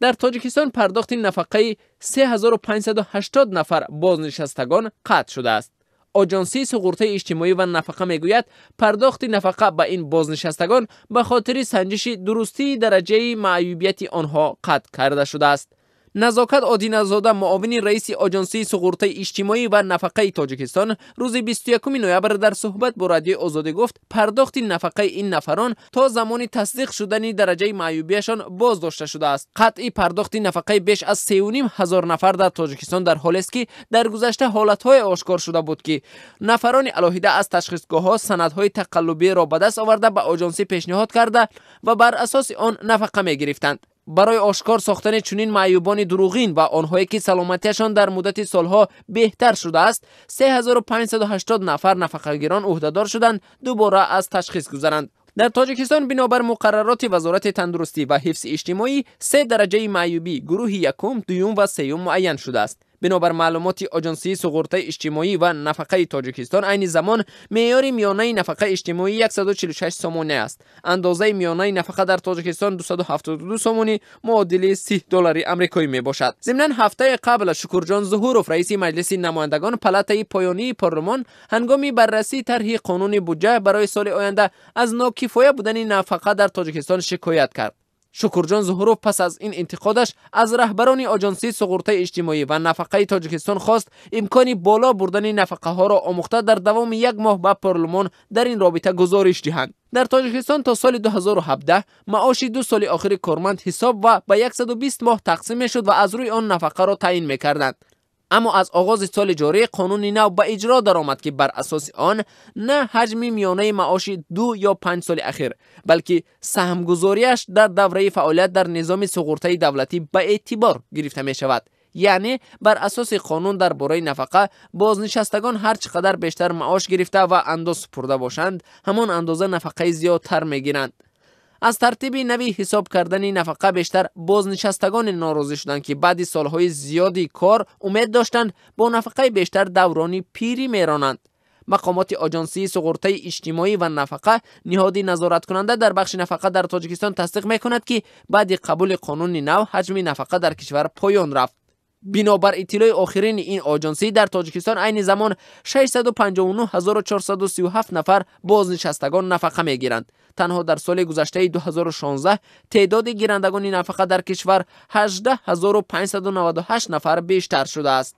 Дар Тоҷикистон пардохти нафақаи 3580 нафар бознишастагон қатъ шудааст. Оҷонсии суғуртаи иҷтимоӣ ва нафақа мегӯяд, пардохти нафақа ба ин бознишастагон ба хотири санҷиши дурустии дараҷаи маъюбияти онҳо қатъ карда шудааст. Назокат Одиназода, муовини раиси Оҷонсии суғуртаи иҷтимоӣ ва нафақаи Тоҷикистон, рӯзи 21 ноябр дар суҳбат бо Радиои Озодӣ гуфт, пардохти нафақаи ин нафарон то замони тасдиқ шудани дараҷаи маъюбияшон боздошта шудааст. Қатъи пардохти нафақаи беш аз 3,5 ҳазор нафар дар Тоҷикистон дар ҳолест, ки дар гузашта ҳолатҳое ошкор шуда буд, ки нафарони алоҳида аз ташхисгоҳҳо санадҳои тақаллубиро ба даст оварда, ба оҷонсӣ пешниҳод карда ва бар асоси он нафақа мегирифтанд. Барои ошкор сохтани чунин маъюбони дурӯғин ва онҳое, ки саломатиашон дар муддати солҳо беҳтар шудааст, 3580 нафар нафақагирон ӯҳдадор шуданд дубора аз ташхис гузаранд. Дар Тоҷикистон бинобар муқаррароти Вазорати тандурустӣ ва ҳифзи иҷтимоӣ се дараҷаи маъюбӣ: гурӯҳи якум, дуюм ва сеюм муайян шудааст. Бинобар маълумоти Оҷонсии суғуртаи иҷтимоӣ ва нафақаи Тоҷикистон, айни замон меъёри миёнаи нафақаи иҷтимоӣ 146 сомонӣ аст. Андозаи миёнаи нафақа дар Тоҷикистон 272 сомонӣ, муодили 30 доллари амрикоӣ мебошад. Зимнан, ҳафтаи қабл Шукурҷон Зуҳуров, раиси Маҷлиси намояндагон, палатаи поёнии парлумон, ҳангоми баррасии тарҳи қонуни буҷа барои соли оянда аз нокифоя будани нафақа дар Тоҷикистон шикоят кард. Шукурҷон Зуҳуров пас аз ин интиқодаш аз раҳбарони Оҷонсии суғуртаи иҷтимоӣ ва нафақаи Тоҷикистон хост, имкони боло бурдани нафақаҳоро омӯхта, дар давоми як моҳ ба парлумон дар ин робита гузориш диҳанд. Дар Тоҷикистон то соли 2017 маоши 2 соли охири корманд ҳисоб ва ба 120 моҳ тақсим мешуд ва аз рӯи он нафақаро таъин мекарданд. Аммо аз оғози соли ҷорӣ қонуни нав ба иҷро даромад, ки бар асоси он на ҳаҷми миёнаи маоши 2 ё 5 соли ахир, балки саҳмгузориаш дар давраи фаъолият дар низоми суғуртаи давлатӣ ба эътибор гирифта мешавад. Яъне бар асоси қонун дар бораи нафақа бознишастагон ҳар чӣ қадар бештар маош гирифта ва андоз супурда бошанд, ҳамон андоза нафақаи зиёдтар мегиранд. Аз тартиби нави ҳисоб кардани нафақа бештар бознишастагоне норозӣ шуданд, ки баъди солҳои зиёди кор умед доштанд, бо нафақаи бештар даврони пирӣ меронанд. Мақомоти Оҷонсии суғуртаи иҷтимоӣ ва нафақа, ниҳоди назораткунанда дар бахши нафақа дар Тоҷикистон, тасдиқ мекунад, ки баъди қабули қонуни нав ҳаҷми нафақа дар кишвар поён рафт. Бинобар иттилои охирини ин оҷонсӣ, дар Тоҷикистон айни замон 659 437 нафар бознишастагон нафақа мегиранд. Танҳо дар соли гузаштаи 2016 теъдоди гирандагони нафақа дар кишвар 18 598 нафар бештар шудааст.